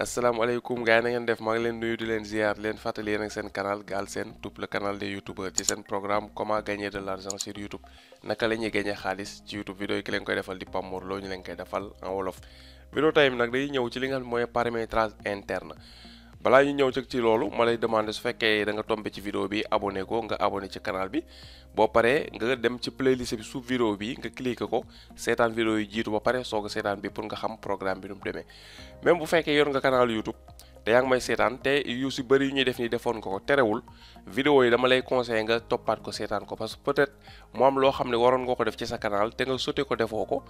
asalaamaaleykum gars yi na ngeen def maa ngi leen nuyu di leen ziar leen fàttali yéen ak seen canal Galsen Tube le canal des youtubeurs ci seen programme comment gagner de l'argent sur YouTube naka la ñuy gagner xaalis ci YouTube vidéo yi ki leen koy defal di Pape Mor Lo ñu leen koy defal en wolof. vidéo tey nag day ñëw ci li nga xam ne mooy paramétrage interne balaa ñu ñëw ci loolu ma lay demander su fekkee da nga tombé ci vidéo bi abonné ko nga abonné ci canal bi boo paree nga dem ci playlist bi suuf vidéo bi nga cliqué ko seetaan vidéo yi jiitu ba pare soog a seetaan bi pour nga xam programme bi nu mu demee même bu fekkee yor nga canal YouTube te yaa ngi may seetaan te yu si bëri yu ñuy def nii defoon ko terewul vidéo yi dama lay conseillé nga toppaat ko seetaan ko parce que peut-être mu am loo xam ne waroon nga ko def ci sa canal te nga sauté ko defoo ko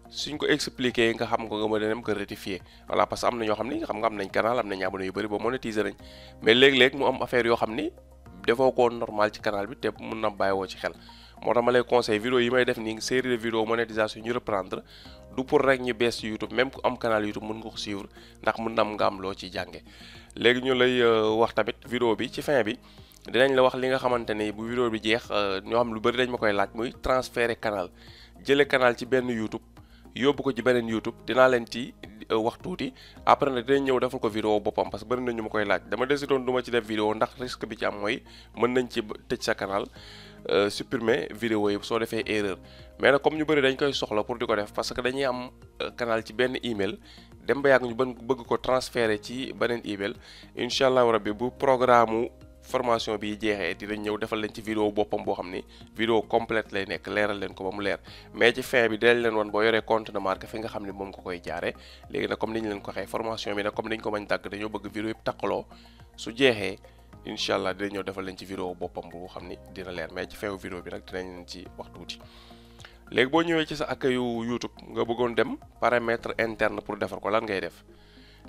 suñ ko expliqué nga xam nga mën a dem ko rectifier voilà parce que am na ñoo xam ni xam nga am nañ canal am nañ abonné yu bëri ba monétiser nañ mais léeg-léeg mu am affaire yoo xam ni defoo ko normal ci canal bi te mun na bàyyiwoo ci xel moo tax ma lay conseil vidéo yi may def nii série de vidéo monétisation ñu reprendre du pour rek ñu bees ci YouTube même ku am canal YouTube mën nga ko suivre ndax mën na am nga am loo ciy jànge léegi ñu lay wax tamit vidéo bi ci fin bi dinañ la wax li nga xamante ni bu vidéo bi jeex ñoo xam lu bëri dañ ma koy laaj muy transférer canal jële canal ci benn YouTube yóbbu ko ci beneen YouTube dinaa leen ci wax tuuti après nag dinañ ñëw defal ko vidéo boppam parce que bëri na ñu ma koy laaj dama décidoon du ma ci def vidéo ndax risque bi ci am mooy mën nañ ci tëj sa canal supprimer vidéo yi soo defee erreur mais nag comme ñu bëri dañ koy soxla pour di ko def parce que dañuy am canal ci benn email dem ba yàgg ñu bëgg ko transférer ci beneen email incha allahu rabbi bu programme formation bi jeexee dinañ ñëw defal leen ci vidéo boppam boo xam ni vidéo complète lay nekk leeral leen ko ba mu leer mais ci fin bi dinañ leen wan boo yoree compte de marque fi nga xam ne moom ko koy jaaree léegi nag comme ni ñu leen ko waxee formation bi nag comme ni ñu ko bañ dàgg dañoo bëgg vidéo yëpp takkaloo su jeexee incha allah dinañ ñëw defal leen ci vidéo boppam bu xam ni dina leer mais ci fin vidéo bi nag dinañ leen ci wax tuuti. léegi boo ñëwee ci sa accueil YouTube nga bëggoon dem paramètre interne pour defar ko lan ngay def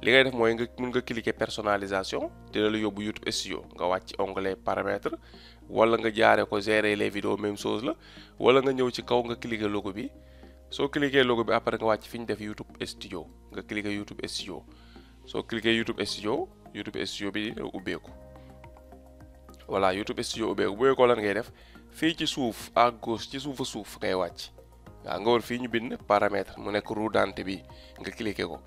li ngay def mooy nga mën nga cliquer personnalisation dina la yóbbu YouTube Studio nga wàcc onglet paramètres wala nga jaaree ko gérer les vidéos même chose la wala nga ñëw ci kaw nga cliquer logo bi soo cliquer logo bi après nga wàcc fi ñu def YouTube Studio nga cliquer YouTube Studio soo cliquer YouTube Studio bi dina ubbeeku voilà YouTube Studio ubbeeku lan ngay def fii ci suuf à gauche ci suufa suuf ngay wàcc waaw nga war fii ñu bind paramètre mu nekk roue dentée bi nga cliquer ko.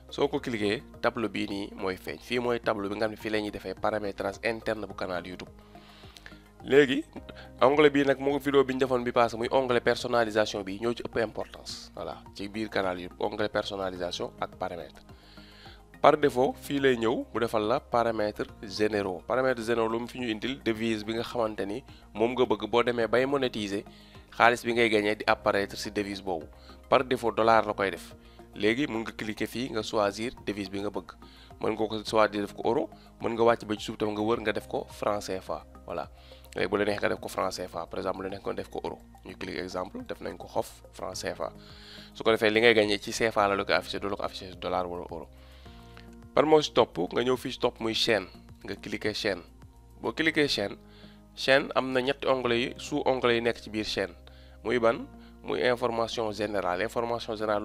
soo ko cliquer tableau bii nii mooy feeñ fii mooy tableau bi nga xam ne fii la ñuy defee paramétrage interne bu canal YouTube léegi onglet bii nag moo vidéo bi ñu defoon bi passé muy onglet personnalisation bi ñoo ci ëpp importance voilà ci biir canal YouTube onglet personnalisation ak paramètre par défaut fii lay ñëw mu defal la paramètres généraux lu mu fi ñu indil devise bi nga xamante ni moom nga bëgg boo demee bay monétiser xaalis bi ngay gagné di apparaître ci devise boobu par défaut dollar la koy def léegi mën nga cliquer fii nga choisir devise bi nga bëgg mën nga ko choisir def ko euro mën nga wàcc ba ci suuf tam nga wër nga def ko franc CFA voilà léegi bu la neex nga def ko franc CFA par exemple bu la neex nga def ko euro ñu cliquer exemple def nañ ko xof franc CFA su ko defee li ngay gagné ci CFA la ko affiché du la ko affiché ci dollar wala euro par moo si topp nga ñëw fii si topp muy chaîne nga cliquer chaîne boo cliquer chaîne am na ñetti onglet yi sous onglet yi nekk ci biir chaîne muy ban muy information générale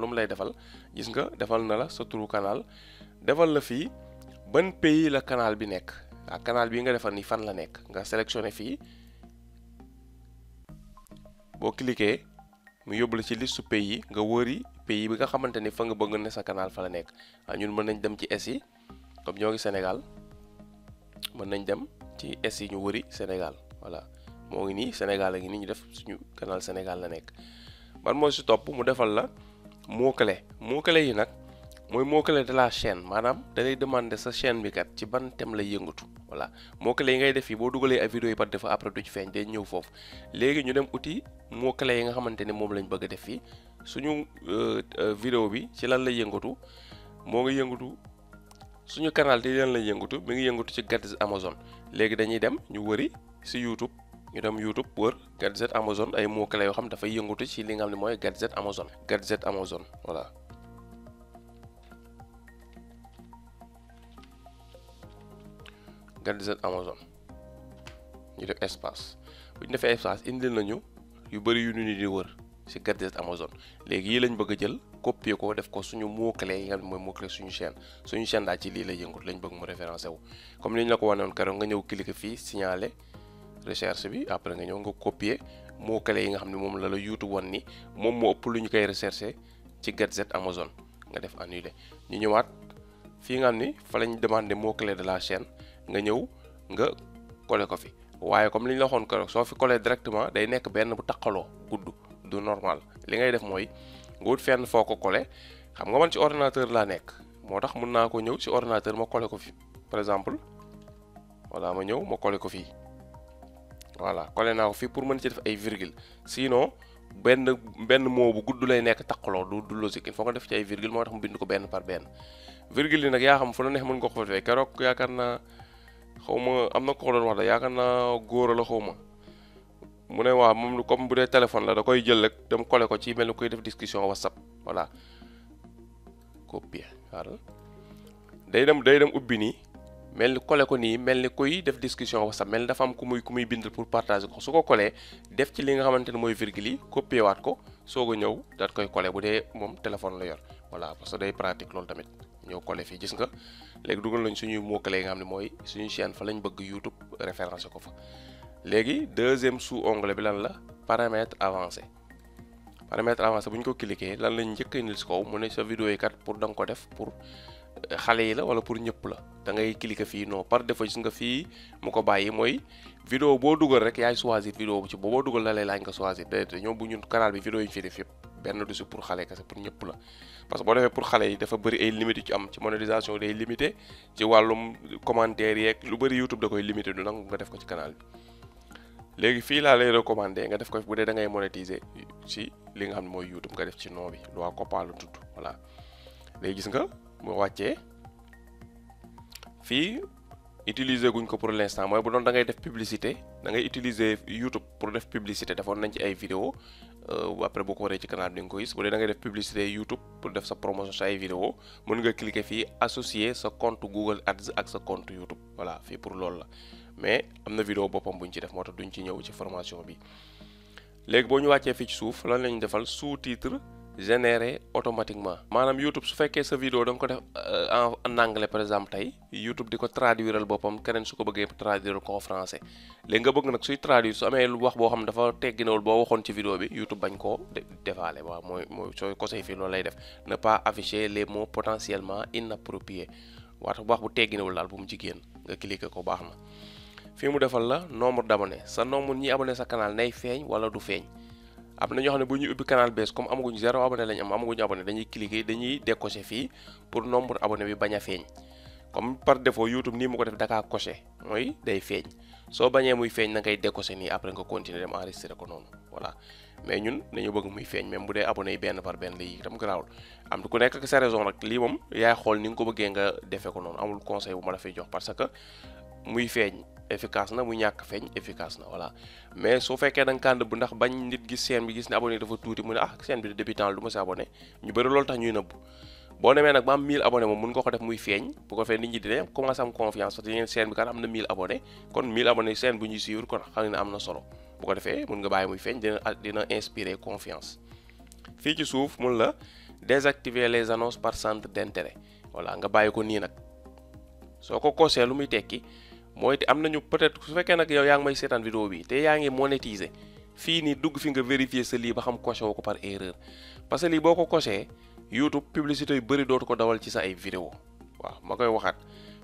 lu mu lay defal gis nga defal na la sa turu canal defal la fii ban pays la canal bi nekk ak canal bi nga defal ni fan la nekk nga sélectionné fii boo cliquer mu yóbbu la ci liste pays yi nga wëri pays bi nga xamante ni fa nga bëgg ne sa canal fa la nekk waaw ñun mën nañ dem ci es yi comme ñoo ngi Sénégal mën nañ dem ci es yi ñu wëri Sénégal voilà moo ngi nii Sénégal a ngi nii ñu def suñu canal Sénégal la nekk ban moo si topp mu defal la mot-clé yi nag mooy mot-clé de la chaîne maanaam da lay demander sa chaîne bi kat ci ban thème lay yëngatu voilà mot-clé yi ngay def fii boo dugalee ay vidéo yi par défaut après du ci feeñ day ñëw foofu léegi ñu dem uti mot-clé yi nga xamante ni moom lañ bëgg a def fii suñu vidéo bi ci lan lay yëngatu moo ngi yëngatu suñu canal di lan lay yëngatu mi ngi yëngatu ci gadget Amazon léegi dañuy dem ñu wëri si YouTube ñu dem YouTube wër gadget Amazon ay mots clés yoo xam dafay yëngatu ci li nga xam ne mooy gadget Amazon voilà gadget Amazon ñu def espace bu ñu defee espace indil nañu yu bëri yu ñu di wër ci gadget Amazon léegi yii lañ bëgg a jël copier ko def ko suñu mots clés yi nga xam ne mooy mots clés suñu chaîne daal ci lii lay yëngatu lañ bëgg mu référencé wu comme ni ñu la ko wane woon keroog nga ñëw cliquer fii signaler recherche bi après nga ñëw nga copier mots clés yi nga xam ne moom la YouTube wan ni moom moo ëpp lu ñu koy recherché ci gadget Amazon nga def annuler ñu ñëwaat fii nga xam ni fa lañ demandé mot clé de la chaîne nga ñëw nga coller ko fi. waaye comme li ñu la waxoon keroog soo fi coller directement day nekk benn bu taqaloo gudd du normal li ngay def mooy nga wut fenn foo ko coller. xam nga man ci ordinateur laa nekk moo tax mën naa ko ñëw ci ordinateur ma coller ko fi par exemple voilà ma ñëw ma coller ko fii voilà coller naa ko fii pour mën ci def ay virgule sinon benn mot bu gudd lay nekk taqaloo du logique il faut nga def ci ay virgule moo tax mu bind ko benn par benn virgule yi nag yaa xam fu la neex mën nga ko fa defee keroog yaakaar naa xaw ma am na ko doon wax da yaakaar naa góor la xaw ma mu ne waa moom comme bu dee téléphone la da koy jël rek dem coller ko ci mel ni koy def discussion WhatsApp voilà copier waaw day dem ubbi nii mel ni coller ko nii mel ni koy def discussion WhatsApp mel ni dafa am ku muy bindal pour partager ko su ko coller def ci li nga xamante ne mooy virgule yi copier waat ko soog a ñëw daat koy coller bu dee moom téléphone la yor voilà parce que day pratique loolu tamit ñëw coller fii gis nga léegi dugal nañ suñuy mots-clés yi nga xam ne mooy suñu chaîne fa lañ bëgg YouTube référencé ko fa. léegi deuxième sous-onglet bi lan la paramètres avancés paramètres avancés bu ñu ko cliquer lan lañ njëkk a indil si kaw mu ne sa vidéo yi kat pour da nga ko def pour xale yi la wala pour ñëpp la da ngay cliquer fii non par défaut gis nga fii mu ko bàyyi mooy vidéo boo dugal rek yaay choisir vidéo bu ci boo dugal la lay laaj nga choisir déedéet ñoom bu ñun canal bi vidéo yi ñu fi def yëpp benn du si pour xale kese pour ñëpp la parce que boo defee pour xale yi dafa bëri ay limites yu ci am ci monétisation day limité ci wàllum commentaire yeeg lu bëri YouTube da koy limité du nangu nga def ko ci canal bi léegi fii laa lay recommander nga def ko bu dee da ngay monétiser ci li nga xam ne mooy YouTube nga def ci nom bi loi COPPA la tudd voilà léegi gis nga mu wàccee fii utiliser guñ ko pour l'instant mooy bu doon da ngay def publicité da ngay utiliser YouTube pour def publicité defoon nañ ci ay vidéo après boo ko waree ci canal bi nga ko gis bu dee da ngay def publicité YouTube pour def sa promotion sa ay vidéo mën nga cliquer fii associer sa compte Google Ads ak sa compte YouTube voilà fii pour loolu la mais am na vidéo boppam bu ñu ci def moo tax duñ ci ñëw ci formation bi léegi boo ñu wàccee fii ci suuf lan lañu defal sous-titre généré automatiquement maanaam YouTube su fekkee sa vidéo da nga ko def en anglais par exemple tey YouTube di ko traduiral boppam keneen su ko bëggee traduire ko en français léegi nga bëgg nag suy traduire su amee lu wax boo xam ne dafa tegginawul boo waxoon ci vidéo bi YouTube bañ koo defaale waaw mooy sooy conseil fii loolu lay def ne pas afficher les mots potentiellement inappropriés wax bu tegginawul daal bu mu jigéen nga cliquer ko baax na fii mu defal la nombre d'abonnés sa nombre ñi abonné sa canal nay feeñ wala du feeñ am na ñoo xam ne bu ñuy ubbi canal bees comme amaguñ 0 abonné lañ amaguñu abonné dañuy cliquer dañuy décocher fii pour nombre abonné bi bañ a feeñ comme par défaut YouTube nii mu ko def dakaa coché mooy day feeñ soo bañee muy feeñ na ngay décocher nii après nga continuer dem enregistrer ko noonu voilà mais ñun dañu bëgg muy feeñ même bu dee abonné yi benn par benn lii itam garaawul am ku nekk ak sa raison nag lii moom yaay xool ni nga ko bëggee nga defee ko noonu amul conseil bu ma la fay jox parce que muy feeñ efficace na mu ñàkk feeñ efficace na voilà mais su fekkee da nga kànd bu ndax bañ nit gis chaîne bi gis ne abonné dafa tuuti mu ne ah chaîne bi de débutant du ma si abonné ñu bëri loolu tax ñuy nëbb boo demee nag ba am 1000 abonné moom mun nga ko def muy feeñ bu ko fee nit ñi dina commencé am confiance parce que yéen chaîne bi kat am na 1000 abonné kon 1000 abonné chaîne bu ñuy suivre kon xam ne am na solo bu ko defee mun nga bàyyi muy feeñ dina inspirer confiance fii ci suuf mun la désactiver les annonces par centre d'intérêt voilà nga bàyyi ko nii nag soo ko coché lu muy tekki mooy te am nañu peut-être su fekkee nag yow yaa ngi may seetaan vidéo bi te yaa ngi monétiser fii nii dugg fi nga vérifier sa lii ba xam coché woo ko par erreur parce que lii boo ko coché YouTube publicité yu bëri dootu ko dawal ci sa ay vidéo waaw ma koy waxaat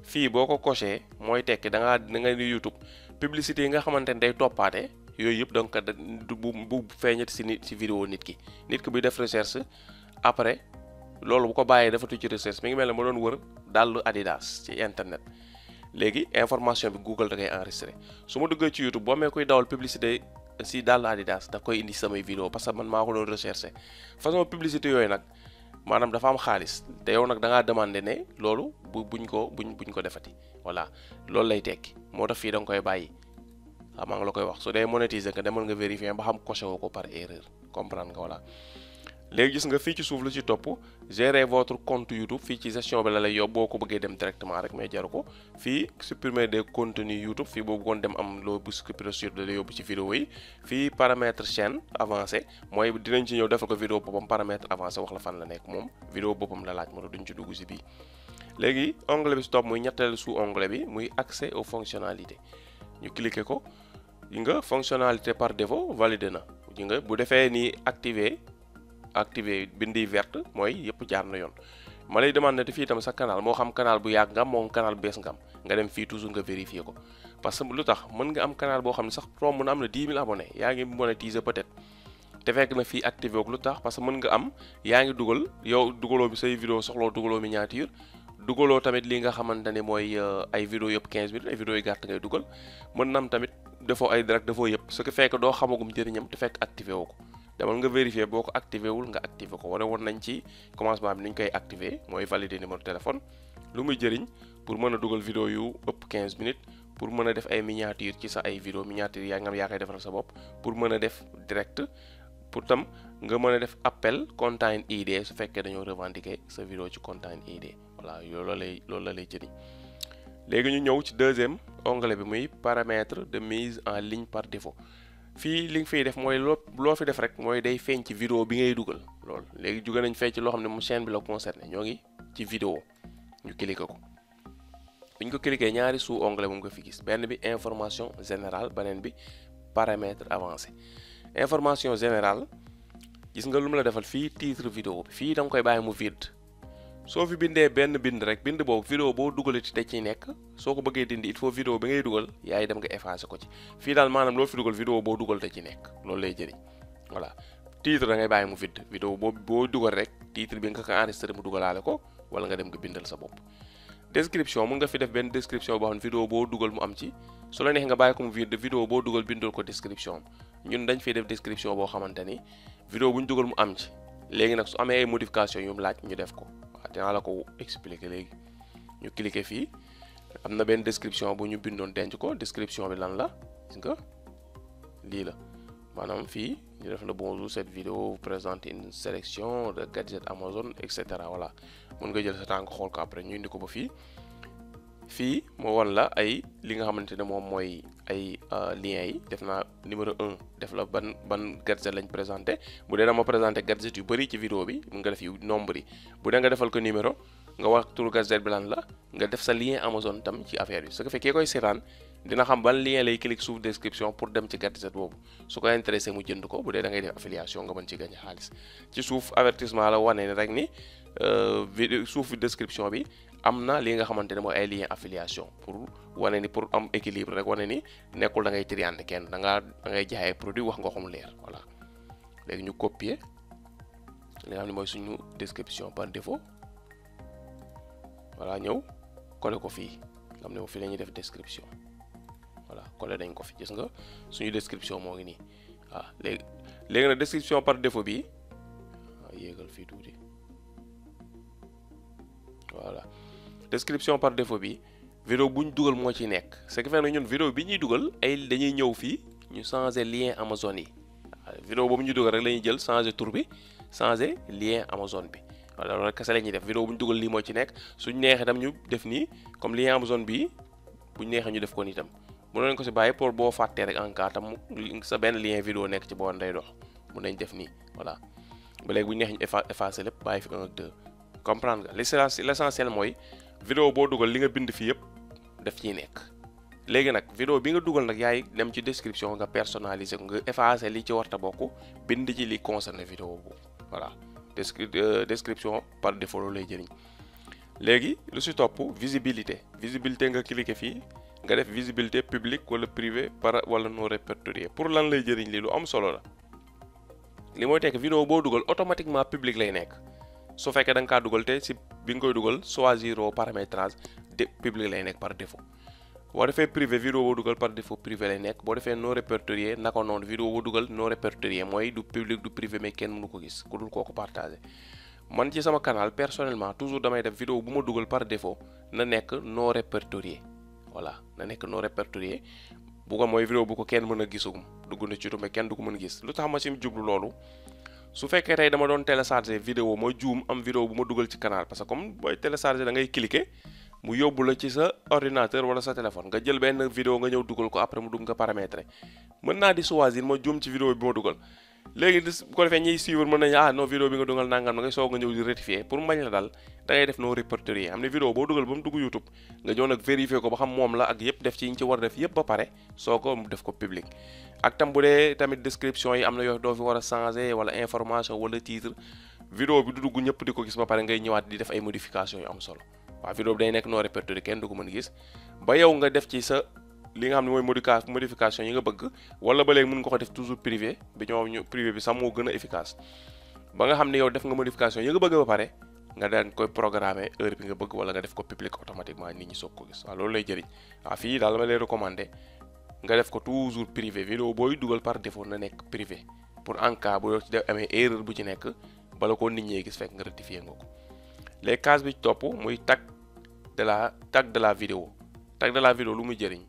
fii boo ko coché mooy tekki da nga ni YouTube publicité yi nga xamante ne day toppaate yooyu yëpp donc bu feeñati si vidéo nit ki buy def recherche après loolu bu ko bàyyee dafa tudd ci recherche mi ngi mel ne ma doon wër dàllu Adidas ci internet léegi information bi Google da ngay enregistré su ma duggee ci YouTube boo amee koy dawal publicité si dàllu Adidas da koy indi samay vidéo parce que man maa ko doon recherché façon publicité yooyu nag maanaam dafa am xaalis te yow nag da ngaa demandé ne loolu buñ ko defati voilà loolu lay tekki moo tax fii da nga koy bàyyi waaw maa ngi la koy wax su dee monétiser nga demal nga vérifier ba xam coché woo ko par erreur comprendre nga voilà léegi gis nga fii ci suuf lu ci topp gérer votre compte YouTube fii ci gestion bi la lay yóbbu boo ko bëggee dem directement rek mais jaru ko fii supprimer des contenus YouTube fii boo bëggoon dem am loo bu supprimer da lay yóbbu ci vidéo yi fii paramètre chaîne avancé mooy dinañ ci ñëw defal ko vidéo boppam paramètre avancé wax la fan la nekk moom vidéo boppam la laaj moo tax duñ ci dugg si bii léegi onglet bi si topp muy ñetteelu sous onglet bi muy accès aux fonctionnalités ñu cliquer ko yi nga fonctionnalité par défaut validé na yi nga bu defee nii activé bindi verte mooy yëpp jaar na yoon ma lay demandé te fii itam sa canal moo xam canal bu yàgg nga am moo canal bu bees nga am nga dem fii toujours nga vérifier ko parce que lu tax mën nga am canal boo xam ne sax romb na am na 10 000 abonnés yaa ngi monétiser peut-être te fekk na fii activé ko lu tax parce que mën nga am yaa ngi dugal yow dugaloo bi say vidéo soxloo dugaloo miniature dugaloo tamit li nga xamante ne mooy ay vidéo yëpp 15 minutes ay vidéo yu gàtt ngay dugal mën na am tamit defoo ay direct defoo yëpp ce qui fait que doo xamagum njëriñam te fekk activé woo ko demal nga vérifier boo ko activé wul nga activé ko woon nañ ci commencement bi ni ñu koy activé mooy valider numéro téléphone lu muy jëriñ pour mën a dugal vidéo yu ëpp 15 minutes pour mën a def ay miniature ci sa ay vidéo miniature yaa nga yaa koy defal sa bopp pour mën a def direct pour tam nga mën a def appel content ID su fekkee dañoo revendiquer sa vidéo ci content ID voilà loolu la lay jëriñ léegi ñu ñëw ci deuxième onglet bi muy paramètres de mise en ligne par défaut fii li nga fiy def mooy loo fi def rek mooy day feeñ ci vidéo bi ngay dugal loolu léegi jóge nañ fee ci loo xam ne mu chaîne bi la concerné ñoo ngi ci vidéo ñu cliquer ko bu ñu ko cliquer ñaari sous onglet moom nga fi gis benn bi information générale beneen bi paramètres avancés information générale gis nga lu mu la defal fii titre vidéo bi fii da nga koy bàyyi mu vide soo fi bindee benn bind rek bind boobu vidéo boo dugalati da ciy nekk soo ko bëggee dindi il faut vidéo bi ngay dugal yaay dem nga effacer ko ci fii daal maanaam loo fi dugal vidéo boo dugal da ci nekk loolu lay jëriñ voilà titre da ngay bàyyi mu vide vidéo boo dugal rek titre bi nga ko enregistré mu dugalaale ko wala nga dem nga bindal sa bopp description mun nga fi def benn description boo xam ne vidéo boo dugal mu am ci su la neex nga bàyyi ko mu vide vidéo boo dugal bindal ko description ñun dañ fiy def description boo xamante ni vidéo bu ñu dugal mu am ci léegi nag su amee ay modification yu mu laaj ñu def ko waaw dinaa la ko expliquer léegi ñu cliquer fii am na benn description bu ñu bindoon denc ko description bi lan la gis nga lii la maanaam fii ñu def na bonjour cette vidéo vous présente une sélection de gadgets Amazon et cetera voilà mën nga jël sa temps xool ko après ñu indi ko ba fii moo wan la ay li nga xamante ne moom mooy ay liens yi def naa numéro 1 def la ban gadget lañ présenté bu dee dama présenté gadget yu bëri ci vidéo bi mun nga def yu nombre yi bu dee nga defal ko numéro nga wax turu gadget bi lan la nga def sa lien Amazon tam ci affaire bi su ko fekkee koy seetaan dina xam ban lien lay clique suuf description pour dem ci gadget boobu su ko intéressé mu jënd ko bu dee da ngay def affiliation nga mën ci gagné xaalis ci suuf avertissement la wane rek ni vidéo suuf description bi am na li nga xamante ne mooy ay lien affiliation pour wane ni pour am équilibre rek wane ni nekkul da ngay triande kenn da ngay jaayee produit wax nga xam leer voilà léegi ñu copier li nga xam ne mooy suñu description par défaut voilà ñëw coller ko fii nga xam ne fii la ñuy def description voilà coller dañ ko fi gis nga suñu description moo ngi nii waaw léegi nag description par défaut bi yéegal fii tuuti voilà description par défaut bi vidéo bu ñu dugal moo ci nekk ce qui fait que ñun vidéo bi ñuy dugal ay dañuy ñëw fii ñu changer lien Amazon yi vidéo boobu ñu dugal rek la ñuy jël changer tur bi changer lien Amazon bi voilà loolu kese la ñuy def vidéo bu ñu dugal lii moo ci nekk suñ neexee tam ñu def nii comme lien Amazon bi buñ neexee ñu def ko nii tam mënoon nañ ko si bàyyi pour boo fàttee rek en cas tam sa benn lien vidéo nekk ci boo day dox mun nañ def nii voilà ba léegi bu ñu neex ñu effacer lépp bàyyi fi 1 ak 2 comprendre nga l'essentiel mooy vidéo boo dugal li nga bind fii yëpp daf ciy nekk léegi nag vidéo bi nga dugal nag yaay dem ci description nga personnaliser ko nga effacer li ci warta bokk bind ci li concerné vidéo boobu voilà description par défaut loolu lay jëriñ léegi lu si topp visibilité nga cliquer fii nga def visibilité publique wala privé wala non répertorié pour lan lay jëriñ li lu am solo la li mooy tekk vidéo boo dugal automatiquement public lay nekk su fekkee da nga kaa dugal te si bi nga koy dugal choisir paramétrage public lay nekk par défaut boo defee privé vidéo boo dugal par défaut privé lay nekk boo defee non répertorié naka noonu vidéo boo dugal non répertorié mooy du public du privé mais kenn mënu ko gis ku dul kooku partagé man ci sama canal personnellement toujours damay def vidéo bu ma dugal par défaut na nekk non répertorié voilà na nekk non répertorié bu ko mooy vidéo bu ko kenn mën a gisugum dugg na ci mais kenn du ko mën a gis lu tax ma si jublu loolu su fekkee tey dama doon télécharger vidéo ma juum am vidéo bu ma dugal ci canal parce que comme booy télécharger da ngay cliquer mu yóbbu la ci sa ordinateur wala sa téléphone nga jël benn vidéo nga ñëw dugal ko après mu dugg nga paramétrer mën naa di choisir ma juum ci vidéo bi ma dugal léegi bu ko defee ñiy suivre mën nañu non vidéo bi nga dugal nangam ngay soog nga ñëw di rectifier pour mañ la dal da ngay def non répertorié am ne vidéo boo dugal ba mu dugg YouTube nga ñëw nag vérifier ko ba xam moom la ak yëpp def ci yi ñu ci war a def yëpp ba pare soo ko def ko public ak tam bu dee tamit description yi am na yoo doo fi war a changer wala information wala titre vidéo bi du dugg ñëpp di ko gis ba pare ngay ñëwaat di def ay modification yu am solo waaw vidéo bi day nekk non répertorié kenn du ko mën gis ba yow nga def ci sa li nga xam ne mooy modification yi nga bëgg wala ba léegi mën nga ko def toujours privé bi ñoom privé bi sax moo gën a efficace ba nga xam ne yow def nga modification yi nga bëgg ba pare nga daan koy programmer heure bi nga bëgg wala nga def ko public automatiquement nit ñi soog ko gis waaw loolu lay jëriñ waaw fii daal dama lay recommander nga def ko toujours privé vidéo booy dugal par défaut na nekk privé pour en cas bu ci def amee erreur bu ci nekk bala ko nit ñee gis fekk nga rectifier nga ko les cases bi ci topp muy tag de la vidéo tag de la vidéo lu muy jëriñ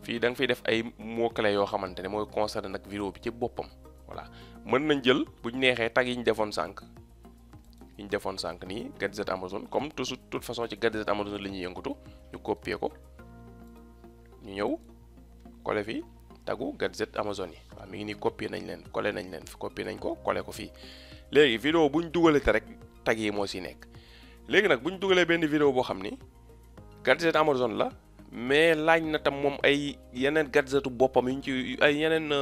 fii da nga fiy def ay mots clés yoo xamante ne mooy concerné nag vidéo bi ci boppam voilà mën nañ jël bu ñu neexee tag yi ñu defoon sànq nii gadget Amazon comme toute façon ci gadget Amazon la ñuy yëngatu ñu copier ko ñu ñëw coller fii tagu gadget Amazon yi waaw mi ngi nii copier nañ leen coller nañ leen copier nañ ko coller ko fii léegi vidéo bu ñu dugalee te rek tag yi moo si nekk léegi nag bu ñu dugalee benn vidéo boo xam ni gadget Amazon la mais laaj na tam moom ay yeneen gadgetu boppam yu ñu ci ay yeneen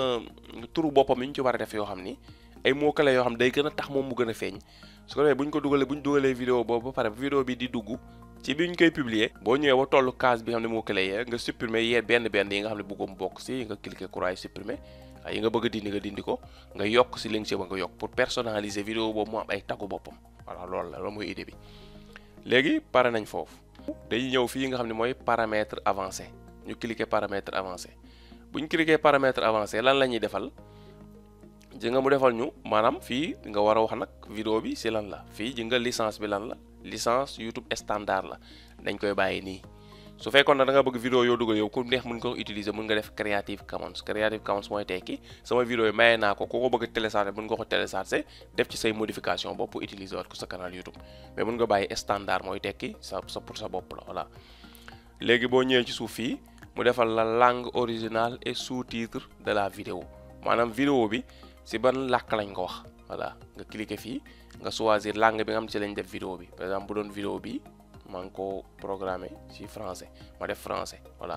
turu boppam yu ñu ci war a def yoo xam ni ay mots clés yoo xam day gën a tax moom mu gën a feeñ su ko defee bu ñu dugalee vidéo boobu ba pare vidéo bi di dugg ci bi ñu koy publier boo ñëwee ba tollu case bi nga xam ne mots clés yi nga supprimer yee benn yi nga xam ne bëggoon bokk si nga cliquer croix supprimer yi nga bëgg a dindi nga dindi ko nga yokk si li nga si ba nga yokk pour personnaliser vidéo boobu mu am ay taggu boppam voilà loolu mooy idée bi léegi pare nañ foofu dañuy ñëw fii nga xam ne mooy paramètre avancé ñu cliquer paramètre avancé bu ñu cliquer paramètre avancé lan la ñuy defal ji nga mu defal ñu maanaam fii nga war a wax nag vidéo bi si lan la fii ji nga licence bi lan la licence YouTube standard la dañ koy bàyyi nii su fekkoon na da nga bëgg vidéo yoo dugal yow ku neex mën nga ko utiliser mën nga def Creative Commons mooy tekki sama vidéo yi maye naa ko ku ko bëgg a télécharger mën nga ko télécharger def ci say modification bopp utiliser waat ko sa canal YouTube mais mën nga bàyyi standard mooy tekki sa pour sa bopp la voilà léegi boo ñëwee ci suuf fii mu defal la langue originale et sous-titre de la vidéo maanaam vidéo bi si ban làkk lañ ko wax voilà nga cliquer fii nga choisir langue bi nga xam ci lañ def vidéo bi par exemple bu doon vidéo bi maa ngi ko programmé ci français ma def français voilà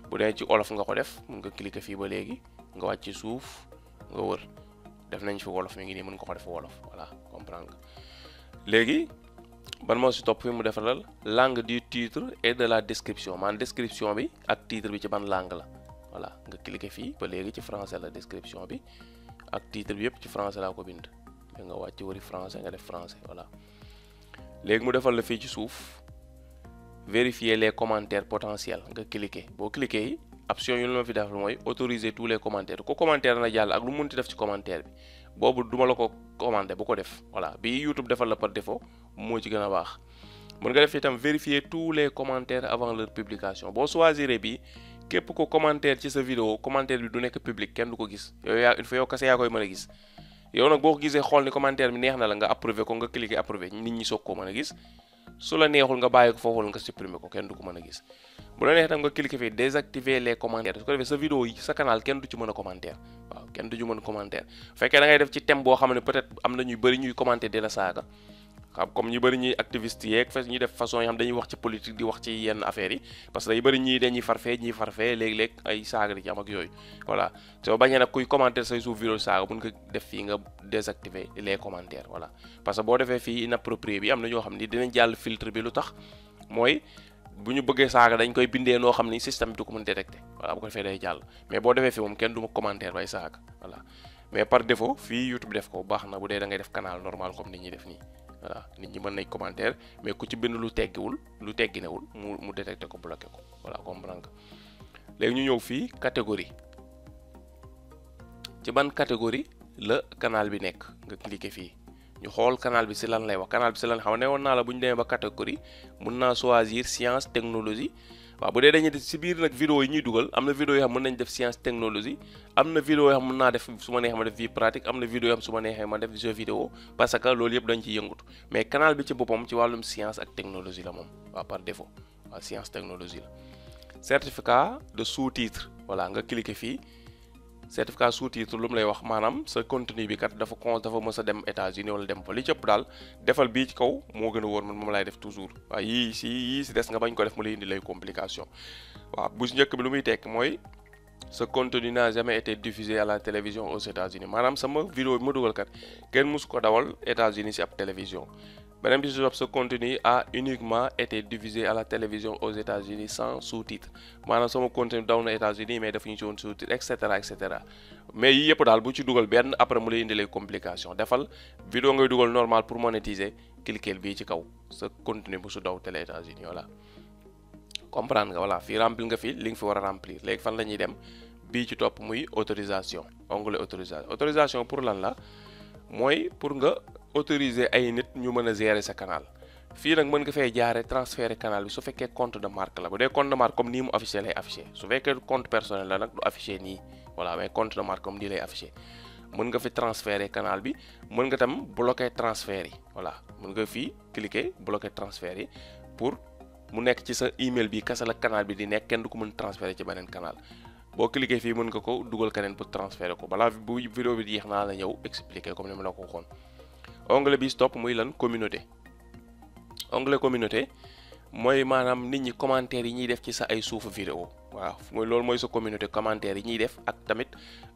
bu dee ci olof nga ko def mun nga cliquer fii ba léegi nga wàcc ci suuf nga wër def nañ fi wolof mi ngi nii mën nga ko def wolof voilà comprendre nga léegi ban moo si topp fi mu defalal langue du titre et de la description maanaam description bi ak titre bi ci ban langue la voilà nga cliquer fii ba léegi ci français la description bi ak titre bi yëpp ci français laa ko bind nga wàcc wëri français nga def français voilà léegi mu defal la fii ci suuf vérifier les commentaires potentiels nga cliquer boo cliquer yi option yu la ma fi defal mooy autoriser tous les commentaires ku commentaire na jàll ak lu munti def ci commentaire bi boobu duma la ko commandé bu ko def voilà bi YouTube defal la par défaut moo ci gën a baax mën nga def itam vérifier tous les commentaires avant leur publication boo choisir bi képp ko commentaire ci sa vidéo commentaire bi du nekk public kenn du ko gis il faut yow kese yaa koy mën a gis yow nag boo ko gisee xool ni commentaire bi neex na la nga approuvé ko nga cliquer approuvé nit ñi soog koo mën a gis su la neexul nga bàyyi ko foofu nga supprimer ko kenn du ko mën a gis bu la neex tam nga cliquer fii désactiver les commentaires su ko defee sa vidéo yi sa canal kenn du ci mën a commentaire waaw kenn du ci mën a commentaire bu fekkee da ngay def ci thème boo xam ne peut-être am na ñuy bëri ñuy commenter di la saaga xam comme ñu bëri ñuy activiste yeeg fa ñuy def façon yoo xam dañuy wax ci politique di wax ci yenn affaires yi parce que day bëri ñii dañuy farfee ñiy farfee léeg-léeg ay saaga di ci am ak yooyu voilà soo bañee nag kuy commenter say suuf vidéo saaga mun nga def fii nga désactiver les commentaires voilà parce que boo defee fii inapproprié bi am na ñoo xam ni dinañ jàll filtre bi lu tax mooy bu ñu bëggee saaga dañ koy bindee noo xam ni système bi du ko mën détecter voilà bu ko defee day jàll mais boo defee fii moom kenn du ma commentaire bay saaga voilà mais par défaut fii YouTube def ko baax na bu dee da ngay def canal normal comme ni ñuy def nii voilà nit ñi mën nañ commentaire mais ku ci bind lu tegginewul mu détecté ko bloqué ko voilà comprendre léegi ñu ñëw fii catégorie ci ban catégorie la canal bi nekk nga cliquer fii ñu xool canal bi si lan lay wax canal bi si lan xam ne woon naa la bu ñu demee ba catégorie mun naa choisir science technologie waaw bu dee dañuy def si biir nag vidéo yi ñuy dugal am na vidéo yoo xam mën nañ def science technologie am na vidéo yoo xam mën naa def su ma neexee ma def vie pratique am na vidéo yoo xam su ma neexee ma def jeu vidéo parce que loolu yëpp dañ ciy yëngutu mais canal bi ci boppam ci wàllum science ak technologie la moom waaw par défaut waaw science technologie la certificat de sous-titre voilà nga cliquer fii certificat sous-titre lu mu lay wax maanaam sa contenu bi kat dafa mës a dem États-Unis wala dem fa li cëpp daal defal bii ci kaw moo gën a wóor man moom laay def toujours waaw yii si des nga bañ ko def mu lay indi lay complication waaw bu si njëkk bi lu muy tekk mooy ce contenu n'a jamais été diffusé à la télévision aux États-Unis maanaam sama vidéo bi ma dugal kat kenn musu ko dawal États-Unis ci ab télévision. beneen bi ci topp ce contenu a uniquement été diffusé à la télévision aux États-Unis sans sous-titres maanaam sama contenu daw na États-Unis mais dafa ñu ci woon sous-titres et cetera mais yii yëpp daal bu ci dugal benn après mu lay indilee complication defal vidéo ngay dugal normal pour monétiser cliquer bii ci kaw sa contenu bu su daw télé États-Unis voilà. comprendre nga voilà fii remplir nga fi li nga fi war a remplir léegi fan la ñuy dem bii ci topp muy autorisation onglet autorisation pour lan la mooy pour nga autoriser ay nit ñu mën a gérer sa canal fii nag mën nga fay jaare transférer canal bi su fekkee compte de marque la bu dee compte de marque comme nii mu affiché lay affiché su fekkee compte personnel la nag du affiché nii voilà mais compte de marque comme nii lay affiché mën nga fi transférer canal bi mën nga tam bloquer transfert yi voilà mën nga fii cliquer bloquer transfert yi pour mu nekk ci sa email bi kasa la canal bi di nekk kenn du ko mën transférer ci beneen canal boo cliquer fii mën nga ko dugal keneen pour transférer ko balaa bu vidéo bi jeex naa la ñëw expliquer comme ni ma la ko waxoon. onglet bi stop muy lan communauté onglet communauté mooy maanaam nit ñi commentaires yi ñuy def ci sa ay suufu vidéo waaw mooy loolu mooy sa communauté commentaires yi ñuy def ak tamit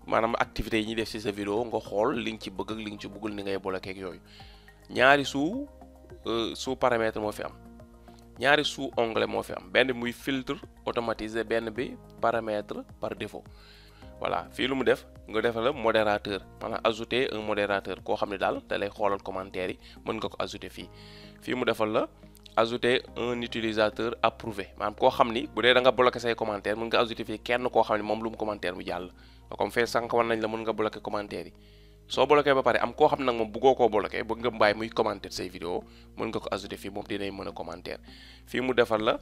maanaam activités yi ñuy def ci sa vidéo nga xool li nga ci bëgg ak li nga ci bëggul ni ngay bloquer ak yooyu ñaari sous paramètre moo fi am ñaari sous onglet moo fi am benn muy filtre automatisé benn bi paramètre par défaut voilà fii lu mu def nga defal la modérateur maanaam ajouter un modérateur koo xam ne daal da lay xoolal commentaire yi mën nga ko ajouter fii mu defal la ajouter un utilisateur approuvé maanaam koo xam ni bu dee da nga bloqué say commentaire mën nga ajouter fii kenn koo xam ne moom lu mu commentaire mu jàll comme fee sànq wan nañ la mën nga bloqué commentaire yi soo bloqué ba pare am koo xam nag moom bëggoo koo bloqué bëgg nga bàyyi muy commentaire say vidéo mën nga ko ajouter fii moom dinañ mën a commentaire fii mu defal la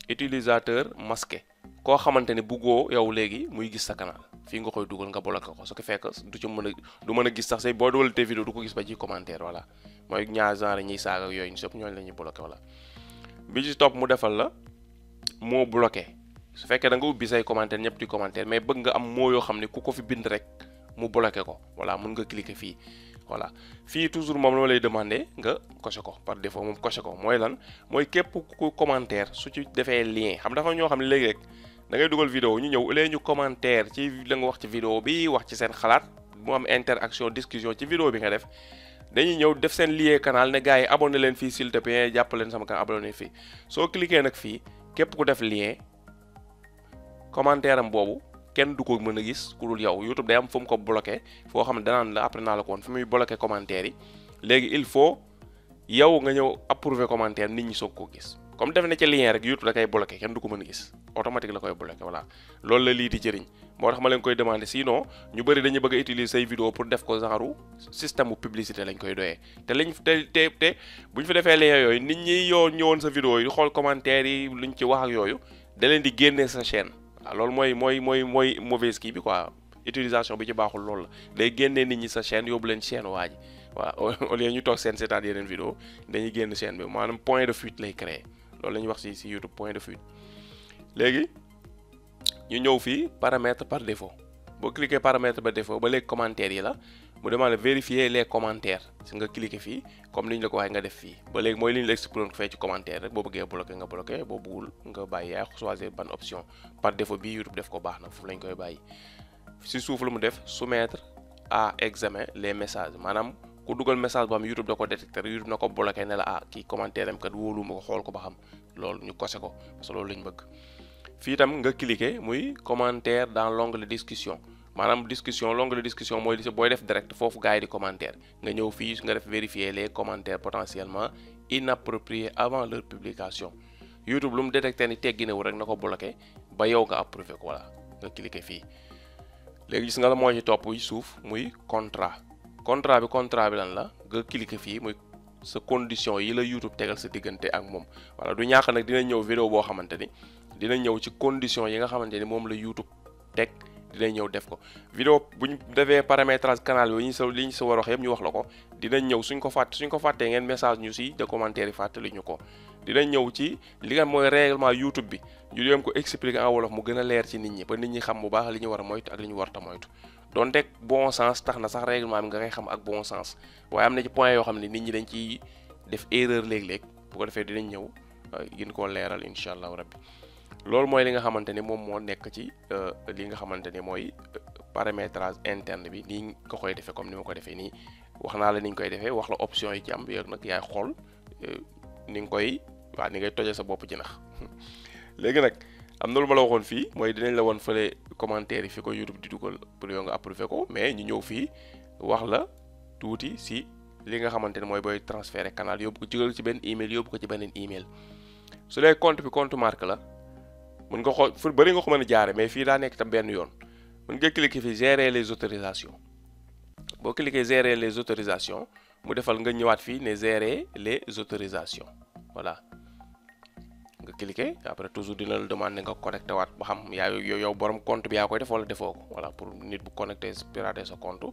utilisateur masqué koo xamante ne bëggoo yow léegi muy gis sa canal fii nga koy dugal nga bloqué ko su ko fekk du mën a gis sax say boo dugal te vidéo du ko gis ba ci commentaire voilà mooy ñaar genre ñiy saaga ak yooyu ñëpp ñooñu la ñuy bloqué voilà bi ci topp mu defal la mot bloqué su fekkee da nga ubbi say commentaire ñëpp di commentaire mais bëgg nga am mot yoo xam ne ku ko fi bind rek mu bloqué ko voilà mën nga cliquer fii voilà fii toujours moom la lay demander nga coché ko par défaut moom coché ko mooy lan mooy képp ku commentaire su ci defee lien xam dafa ñoo xam ne léegi rek da ngay dugal vidéo ñu ñëw au lieu ñu commentaire ci la nga wax ci vidéo bi wax ci seen xalaat mu am interaction discussion ci vidéo bi nga def dañuy ñëw def seen lien canal ne gars yi abonné leen fii s'il te plaît jàpp leen sama canal abonné fii soo cliquer nag fii képp ku def lien commentaire am boobu kenn du ko mën a gis ku dul yow YouTube day am fu mu ko bloqué foo xam ne danaan la après naa la ko woon fi muy bloqué commentaire yi léegi il faut yow nga ñëw approuver commentaire nit ñi soog koo gis comme def na ci lien rek YouTube da koy bloqué kenn du ko mën a gis automatique la koy bloqué voilà loolu la lii di jëriñ moo tax ma leen koy demandé sinon ñu bëri dañuy bëgg a utiliser say vidéo pour def ko genre système bu publicité lañ koy doyee te bu ñu fi defee lien yooyu nit ñi yoo ñëwoon sa vidéo yi di xool commentaire yi luñ ci wax ak yooyu da leen di génnee sa chaîne waaw loolu mooy mauvaise kii bi quoi utilisation bi ci baaxul loolu la day génnee nit ñi sa chaîne yóbbu leen chaîne waa ji waaw au lieu ñu toog seen seetaan yeneen vidéo dañuy génn chaîne bi maanaam point de fuite lay créer loolu la ñuy wax ci YouTube point de fuite léegi ñu ñëw fii paramètre par défaut boo cliquer paramètre par défaut ba léegi commentaires yi la mu demande vérifier les commentaires si nga cliquer fii comme li ñu la ko waxee nga def fii ba léegi mooy li ñu la expliqué fee ci commentaire rek boo bëggee bloqué nga bloqué boo bëggul nga bàyyi yaa choisir ban option par défaut bii YouTube def ko baax na foofu lañ koy bàyyi si suuf lu mu def soumettre à examen les messages maanaam ku dugal message boo xam YouTube da ko détecté YouTube na ko bloqué ne la kii commentaire am kat wóolu ma ko xool ko ba xam loolu ñu kose ko parce que loolu lañ bëgg fii tam nga cliquer muy commentaire dans l'onglet discussion maanaam discussion l'onglet discussion mooy booy def direct foofu gars yi di commentaire nga ñëw fii nga def vérifier les commentaires potentiellement inappropriés avant leur publication YouTube lu mu détecté ni tegginewul rek na ko bloqué ba yow nga approuvé ko voilà nga cliquer fii léegi gis nga la moo ci topp yi suuf muy contrat bi lan la nga cliquer fii muy sa condition yi la YouTube tegal sa diggante ak moom voilà du ñàkk nag dina ñëw vidéo boo xamante ni dina ñëw ci condition yi nga xamante ni moom la YouTube teg dinañ ñëw def ko vidéo bu ñu defee paramétrage canal bi li ñu sa war a wax yëpp ñu wax la ko dinañ ñëw suñ ko fàttee ngeen message ñu si de commentaire yi fàttali ñu ko dinañ ñëw ci li nga mooy règlement YouTube bi ñu leen ko expliquer en wolof mu gën a leer ci nit ñi ba nit ñi xam bu baax li ñu war a moytu ak li ñu warta moytu donte bon sens tax na sax règlement bi nga koy xam ak bon sens waaye am na ci point yoo xam ne nit ñi dañ ciy def erreur léeg-léeg bu ko defee dinañ ñëw gën koo leeral incha allahu rabbi loolu mooy li nga xamante ni moom moo nekk ci li nga xamante ni mooy paramétrage interne bi nii nga koy defee comme ni ma ko defee nii wax naa la ni ñu koy defee wax la option yi ci am yow nag yaay xool ni nga koy waaw ni ngay toje sa bopp ci nax léegi nag am na lu ma la waxoon fii mooy dinañ la woon fële commentaire yi fi ko YouTube di dugal pour yow nga approuvé ko mais ñu ñëw fii wax la tuuti si li nga xamante ne mooy booy transférer canal yóbbu ko jógal ci benn email yóbbu ko ci beneen email su dee compte bi compte marque la mën nga xool fu bëri nga ko mën a jaare mais fii daa nekk tam benn yoon mën nga cliquer fi gérer les autorisations boo cliquer gérer les autorisations mu defal nga ñëwaat fii ne gérer les autorisations voilà nga cliquer après toujours dina la demander nga connecté waat ba xam yaa yow borom compte bi yaa koy def wala defoo ko voilà pour nit bu connecté pirater sa compte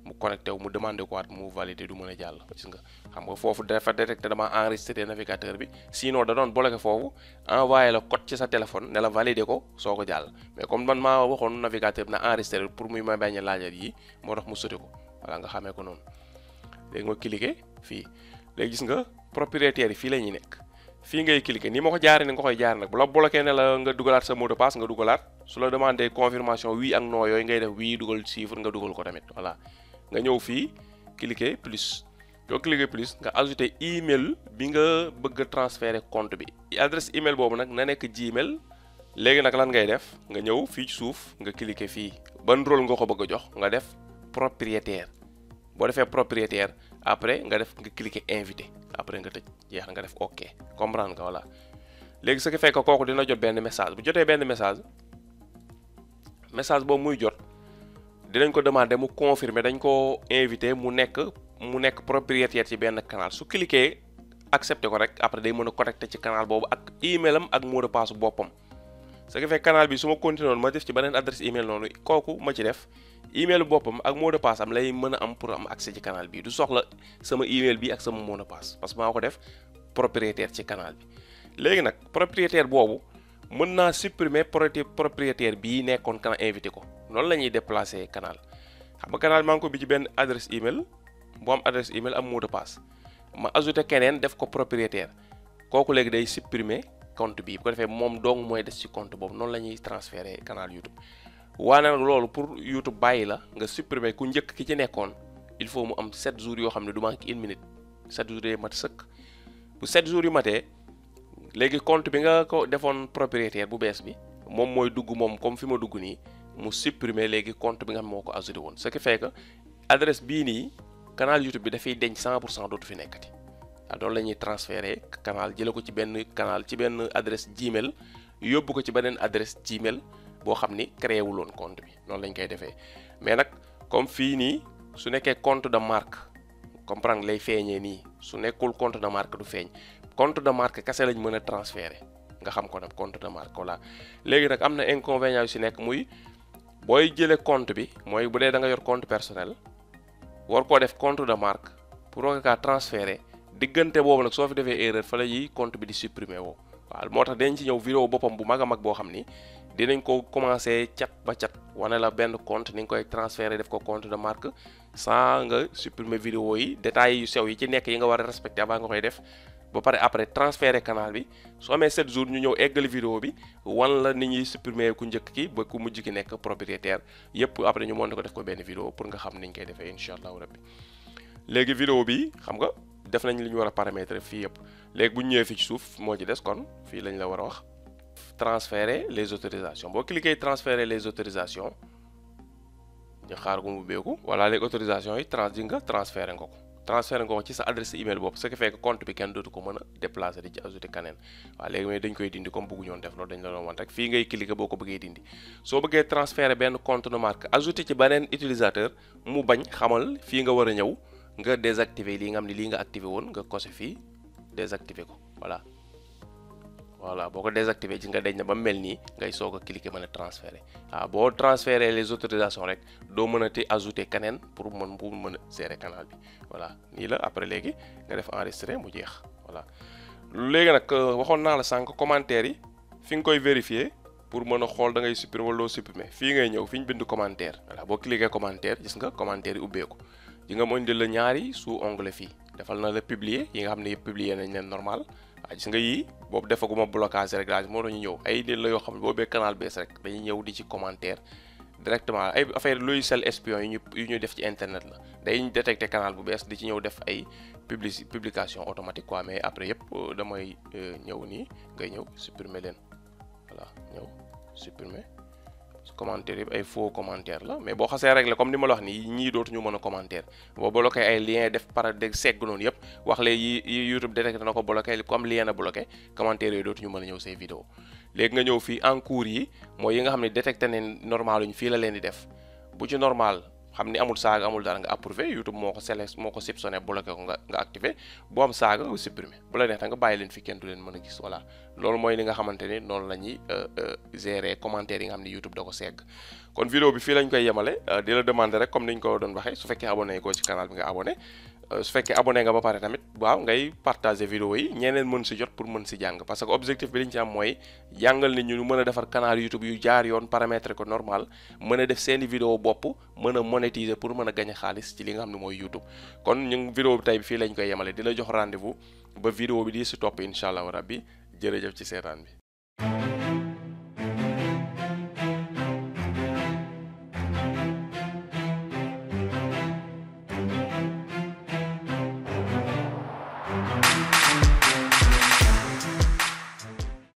mu connecté wu mu demandé ko waat mu validé du mën a jàll gis nga xam nga foofu dafa détecté dama enregistré navigateur bi sinon da doon bloqué foofu envoyé la code ci sa téléphone ne la validé ko soo ko jàll mais comme man maa waxoon navigateur bi na enregistré pour muy ma bañ a laajal yi moo tax mu sotti ko voilà nga xamee ko noonu léegi ma cliqué fii léegi gis nga propriétaire yi fii la ñuy nekk fii ngay cliquer ni ma ko jaaree ni nga koy jaar nag bu la bloqué ne la nga dugalaat sa mot de passe nga dugalaat su la demandé confirmation oui ak non yooyu ngay def oui dugal chiffre nga dugal ko tamit voilà nga ñëw fii cliquer plus yoo cliquer plus nga ajouter email bi nga bëgg a transférer compte bi adresse email boobu nag na nekk Gmail léegi nag lan ngay def nga ñëw fii ci suuf nga cliquer fii ban rôle nga ko bëgg a jox nga def propriétaire boo defee propriétaire après nga cliquer invité après nga tëj jeex na nga def ok comprendre nga voilà léegi ce qui fait que kooku dina jot benn message bu jotee benn message boobu muy jot dinañ ko demander mu confirmer dañ ko invité mu nekk propriétaire ci benn canal su cliquer accepté ko rek après day mën a connecté ci canal boobu ak email am ak mot de passe boppam ce qui fait canal bi su ma continué woon ma def ci beneen adresse email noonu kooku ma ci def email boppam ak mot de passe am lay mën a am pour am accès ci canal bi du soxla sama email bi ak sama mot de passe parce que maa ko def propriétaire ci canal bi léegi nag propriétaire boobu mën naa supprimer propriétaire bii nekkoon canal invité ko noonu la ñuy déplacer canal xam nga canal maa ngi ko bi ci benn adresse email bu am adresse email am mot de passe ma ajouté keneen def ko propriétaire kooku léegi day supprimer compte bi bu ko defee moom dong mooy des ci compte boobu noonu la ñuy transférer canal YouTube waane nag loolu pour YouTube bàyyi la nga supprimer ku njëkk ki ci nekkoon il faut mu am 7 jours yoo xam ne du manque une minute 7 jours yi mat sëkk bu 7 jours yu matee léegi compte bi nga ko defoon propriétaire bu bees bi moom mooy dugg moom comme fi ma dugg nii mu supprimer léegi compte bi nga xam moo ko ajouté woon ce qui fait que adresse bii nii canal YouTube bi dafay denc 100% dootu fi nekkati loolu la ñuy transférer canal jële ko ci benn canal ci benn adresse Gmail yóbbu ko ci beneen adresse Gmail boo xam ni créé wuloon compte bi noonu lañ koy defee mais nag comme fii nii su nekkee compte de marque comprendre lay feeñee nii su nekkul compte de marque du feeñ compte de marque kese lañ mën a transférer nga xam ko nag compte de marque voilà léegi nag am na inconvénient yu si nekk muy booy jëlee compte bi mooy bu dee da nga yor compte personnel war koo def compte de marque pour nga kaa transférer diggante boobu nag soo fi defee erreur fa la yi compte bi di supprimer woo waaw moo tax dañ ci ñëw vidéo boppam bu mag a mag boo xam ni dinañ ko commencer cat ba cat wane la benn compte ni nga koy transférer def ko compte de marque sans nga supprimer vidéo yi détails yu sew yi ci nekk yi nga war a respecter avant nga koy def ba pare après transférer canal bi soo amee 7 jours ñu ñëw eggali vidéo bi wan la nit ñuy supprimer ku njëkk ki ba ku mujj ki nekk propriétaire yépp après ñu monté ko def ko benn vidéo pour nga xam niñ koy defee incha allahu rabbi léegi vidéo bi xam nga def nañ li ñu war a paramétrer fii yëpp léegi bu ñu ñëwee fii ci suuf moo ci des kon fii lañ la war a wax transférer les autorisations boo cliquer transférer les autorisations ñu xaar ko mu ubbeeku voilà léegi autorisations yi transféré nga ko ci sa adresse email bopp ce qui fait que compte bi kenn dootu ko mën a déplacer di ci ajouter keneen waaw léegi mais dañ koy dindi comme bëggu ñoon def loolu dañ la doon wan rek fii ngay cliquer boo ko bëggee dindi soo bëggee transférer benn compte de marque ajouter ci beneen utilisateur mu bañ xamal fii nga war a ñëw nga désactiver lii nga xam ne lii nga activé woon nga coché fii désactiver ko voilà boo ko désactiver ci nga deñ na ba mel nii ngay soog a cliquer mën a transférer waaw boo transférer les autorisations rek doo mën a te ajouter keneen pour mën a gérer canal bi voilà nii la après léegi nga def enregistrer mu jeex voilà léegi nag waxoon naa la sànq commentaire yi fi nga koy vérifier pour mën a xool da ngay supprimer wala doo supprimer fii ngay ñëw fi ñu bind commentaire voilà boo cliquer commentaire gis nga commentaire yi ubbeeku di nga mën di la ñaari sous onglet fii defal na la publier yi nga xam ne yëpp publier nañ leen normal gis nga yii boobu defaguma blocage réglage moo tax ñu ñëw ay nit la yoo xam ne boo bee canal bees rek dañuy ñëw di ci commentaire directement ay affaire logiciel espion yu ñu def ci internet la day détecté canal bu bees di ci ñëw def ay publication automatique quoi, mais après yëpp damay ñëw nii ngay ñëw supprimer leen voilà ñëw supprimer commentaire yëpp ay faux commentaire la, mais boo xasee régler comme ni ma la wax nii ñii dootuñu mën a commentaire boo bloqué ay lien def para dég segg noonu yëpp wax lee yi YouTube détecté na ko bloqué comme lien a bloqué commentaire yooyu dootuñu mën a ñëw say vidéo. léegi nga ñëw fii en cours yi mooy yi nga xam ne détecté ne normal uñ fii la leen di def bu ci normal xam ni amul saaga amul dara nga approuvé YouTube moo ko soupçonné bloqué ko nga activé bu am saaga nga supprimé bu la neex nga bàyyi leen fi kenn du leen mën a gis. voilà loolu mooy li nga xamante ni noonu la ñuy gérer commentaire yi nga xam ne YouTube da ko segg. kon vidéo bi fii lañ koy yemale di la demander rek comme niñ ko doon waxee su fekkee abonné ko ci canal bi nga abonné su fekkee abonné nga ba pare tamit waaw ngay partager vidéo yi ñeneen mën si jot pour mën si jàng parce que objectif bi liñ ci am mooy jàngal nit ñu mën a defar canal YouTube yu jaar yoon paramétrer ko normal mën a def seeni vidéo bopp mën a monétiser pour mën a gañ xaalis ci li nga xam ne mooy YouTube. kon ñu vidéo bi tey bi fii lañ koy yemale di la jox rendez-vous ba vidéo bi di si topp incha allahu rabbi jërëjëf ci seetaan bi.